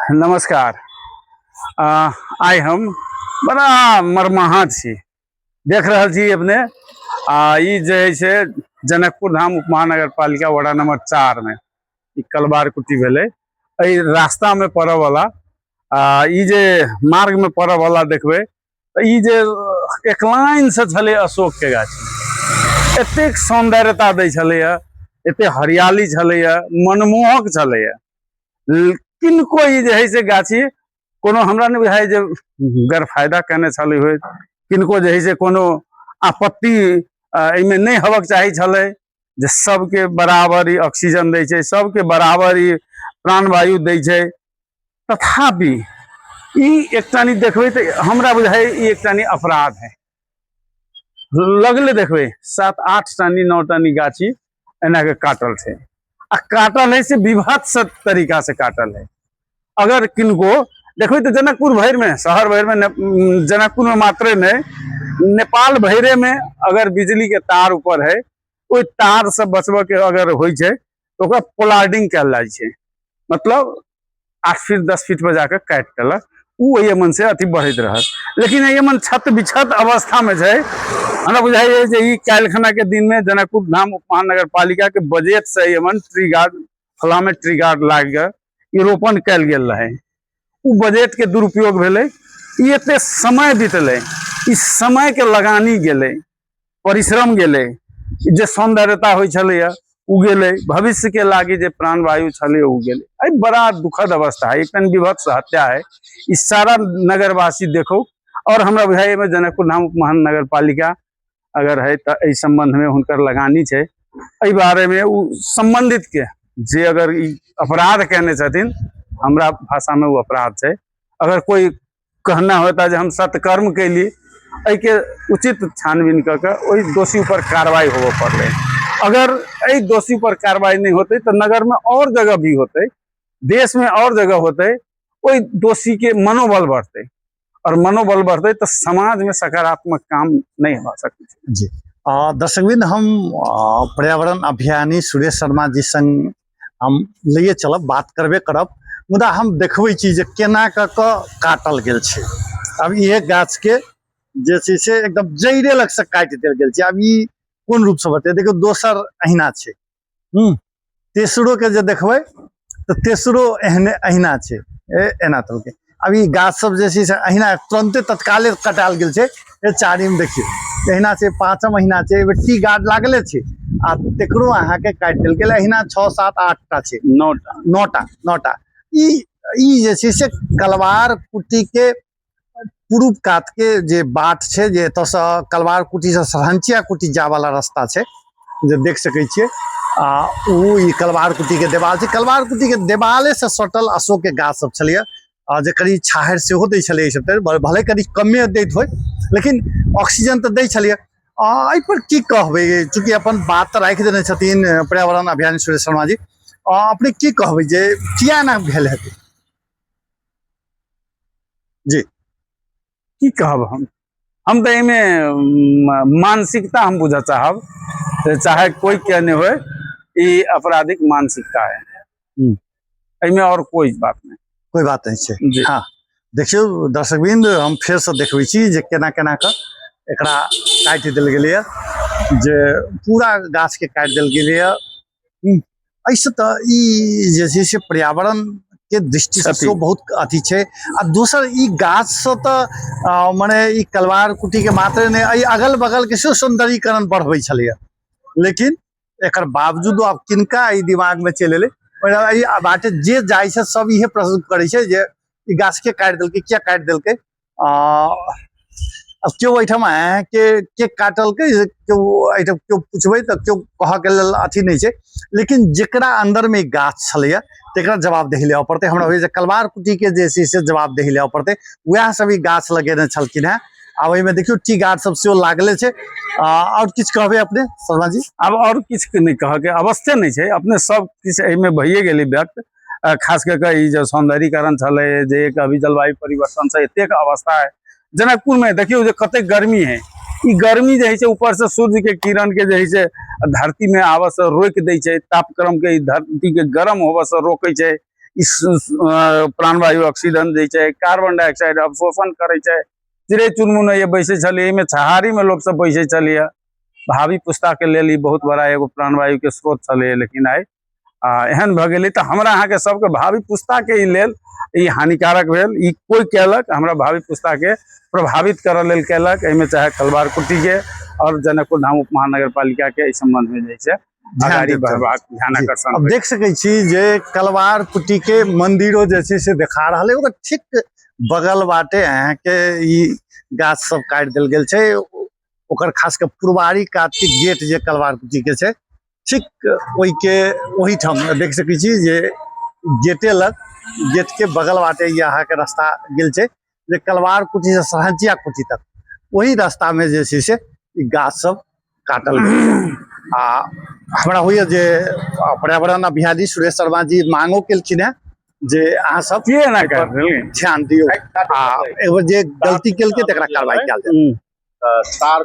नमस्कार। आइ हम बड़ा मर्माहत छी, देख रहल छी अपने। आ ई जे है से जनकपुर धाम उप महानगर पालिका वार्ड नंबर 4 में ई कलवार कुटी भेलै। एहि रास्ता में पड़ऽ वाला आ ई जे मार्ग में पड़ऽ वाला देखबै तऽ ई जे एक लाइन से छलै अशोक के गाछ, एतेक सौंदर्यता दै छलैया, एते हरियाली छलैया, मनमोहक छलैया। किनको ई जे है से गाछी कोनो हमरा नहि बुझाइ जे गैरफायदा केने छलै होय, किनको जे है से कोनो आपत्ति एहिमे नहि हेबक चाही छलै जे सबके बराबर ई ऑक्सीजन दै छै, सबके बराबर ई प्राणवायु दै छै। तथापि ई एकटा नहीं देखबै तऽ हमरा बुझाइ ई एकटा नहीं अपराध है। लगले देखबै 7-8 टानी 9 टानी गाछी एना के काटल छै, आ काटल है से विभत्स तरीका से काटल है। अगर किनको देखबै तऽ जनकपुर भरि में, शहर भरि में, जनकपुर में मात्रे नहीं, नेपाल भरे में अगर बिजली के तार ऊपर है, ओहि तार से बचबऽ के अगर होइ छै तऽ ओकरा पोलार्डिंग कयल जाइ छै, मतलब 8 फीट 10 फीट पर जाके काटि देलक, ओ ओहि मन से अथी बढ़ैत रहत। लेकिन एहि मन छत विछत अवस्था में छै। हमरा बुझाइए जे ई काल्हिखना के दिन में जनकपुर धाम उप महानगर पालिका के बजट से एहि मन ट्री गार्ड फलामे में ट्री गार्ड लागि के ई रोपण कयल गेल रहे, ओ बजट के दुरुपयोग भेलै। ई एते समय बीतलै, ई समय के लगानी गेलै, परिश्रम गेलै, जे सौंदर्यता होइ छलैया ओ गेलै, भविष्य के लागी जे प्राणवायु छलै ओ गेलै। एहि बड़ा दुखद अवस्था है, एक विभत्स हत्या है। ई सारा नगरवासी देखो, और हमरा बुझाइए में जनकपुर धाम उप महानगर पालिका अगर है तो एहि संबंध में हुनकर लगानी छै। एहि बारे में ओ संबंधित के जे अगर ई अपराध केने छथिन, हमरा भाषा में ओ अपराध छै। अगर कोई कहना होता जे हम सत्कर्म कैली, एहिके उचित छानबीन कऽ के ओहि दोषी पर कार्रवाई होबऽ पड़लै। अगर एहि दोषी पर कार्रवाई नहीं होतै तऽ नगर में और जगह भी होतै, देश में और जगह होतै, ओहि दोषी के मनोबल बढ़तै, और मनोबल बढ़तै तऽ समाज में सकारात्मक काम नहीं भऽ सकै छै। जी दर्शकवृंद, हम पर्यावरण अभियानी सुरेश शर्मा जी संग हम लैए चलब, बात करबे करब, मुदा हम देखबै छी जे केना कऽ कऽ काटल गेल छै। आब इहे गाछके जे छै से एकदम जड़े लगसँ काटि देल गेल छै। आब ई कोन रूपसँ बतै, देखियौ दोसर अहिना छै, तेसरोके जे देखबै तऽ तेसरो एहने अहिना छै, एना तरहके। आब ई गाछ सब जे छै से अहिना तुरन्ते तत्काले कटायल गेल छै। ए चारिम देखियौ अहिना छै, पाँचम अहिना छै, एहिबेर टी गार्ड लागले छै आ तकरो अहाँके काटि देल गेल। अहिना 6 7 8टा छै, 9टा, 9टा। ई जे छै से कलवार कुटी के पूर्व कात के जे बाट छै, जे एतऽसँ कलवार कुटीसँ सरहंचिया कुटी जायवला रास्ता छै, जे देख सकै छियै। आ ओ ई कलवार कुटी के देवाल छै, कलवार कुटी के देवाले से सटल अशोक के गाछ सब छलैया, आ जे कनि छाहरि सेहो दै छलै एहि सब तर, भले कनि कमे दैत होय लेकिन ऑक्सीजन तऽ दै छलैया। आ एहि पर की कहबै, चूँकि अपन बात तऽ राखि देने छथिन पर्यावरण अभियान सुरेश शर्मा जी, आ अपने की कहबै जे किया एना भेल हेतै? जी की कहब हम तऽ एहिमे मानसिकता हम बुझऽ चाहब, चाहे कोई किया नहीं होय, ई आपराधिक मानसिकता है, एहिमे और कोई बात नहीं, कोई बात नहीं छै। जी। हाँ देखियौ दर्शकवृंद, हम फेरसँ देखबै छी जे केना केना कऽ एकरा काटि देल गेलैए, जे पूरा गाछके काटि देल गेलैए। एहिसँ तऽ ई जे छै से पर्यावरण के दृष्टिसँ क्षति। सेहो बहुत अथी छै। आ दोसर ई गाछसँ तऽ मने ई कलवार कुटीके मात्रे नहि, एहि अगल बगलके सेहो सौन्दर्यीकरण बढ़बै छलैए, लेकिन एकर बावजूदो आब किनका ई दिमागमे चलि एलै, एहि बाटे जे जाइ छै सब इहे प्रश्न करै छै जे ई गाछके काटि देलकै, किया काटि देलकै। आब केओ एहिठाम अहाँके के काटलकै से केओ एहिठाम केओ पुछबै तऽ केओ कहऽके लेल अथी नहि छै, लेकिन जकरा अन्दरमे ई गाछ छलैए तकरा जवाबदेही लेबऽ पड़तै। हमरा होइए जे कलवार कुटीके जे छै से जवाबदेही लेबऽ पड़तै, उएह सब ई गाछ लगेने छलखिन हेँ। आ ओहिमे देखियौ टी गार्ड सब सेहो लागले छै। आओर किछु कहबै अपने शर्मा जी? आब आओर किछु नहि कहऽके अवस्थे नहि छै, अपने सब किछु एहिमे भइए गेलै व्यक्त। खास कऽ कऽ ई जे सौन्दर्यीकरण छलै, जे एक अभी जलवायु परिवर्तनसँ एतेक अवस्था है जनकपुरमे, देखियौ जे कतेक गर्मी है। ई गर्मी जे है से ऊपरसँ सूर्यके किरणके जे है से धरतीमे आबऽसँ रोकि दै छै, तापक्रमके ई धरतीके गरम होबऽसँ रोकै छै। ई प्राणवायु ऑक्सीजन दै छै, कार्बन डाइऑक्साइड अवशोषण करै छै। चिड़ै चुनमुन ये बैसै छलियै, एहिमे छहारीमे लोक सब बैसै छलियै। भावी पुस्ताके लेल ई बहुत बड़ा एगो प्राणवायुके स्रोत छलैए, लेकिन आइ एहन भऽ गेलै तऽ हमरा अहाँके सबके भावी पुस्ताके ई लेल ई हानिकारक भेल। ई कोइ केलक? हमरा भावी पुस्ताके प्रभावित करऽ लेल केलक। एहिमे चाहे कलवार कुटीके और जनकपुर धाम उप महानगर पालिका के एहि सम्बन्धमे जे छै ध्यान अगाडि देब चाही। बढ़बाक ध्यान जी। आकर्षण। अब देख सकै छी जे कलवार कुटी के मंदिरो जे छै से देखा रहल है, ओकर ठीक बगल बाटे अहाँके ई गाछ सब काटि देल गेल छै। ओकर खास के पुरवारी कात के गेट जे कलवार कुटी के छै, ठीक ओहिके ओहिठाम देख सकै छी जे गेटे लग, गेट के बगल बाटे ई अहाँके रास्ता गेल छै जे कलवार कुटी से सरहंचिया कुटी तक, ओही रास्ता में जे छै से ई गाछ सब काटल गेल छै। आ हमरा होइए जे पर्यावरण अभियानी सुरेश शर्मा जी मांगो केलखिन हेँ जे अहाँ सब के एना काटि देलकै? ध्यान दियौ आ एगो जे गलती केलकै तकरा कार्रवाई कयल जाय। तार।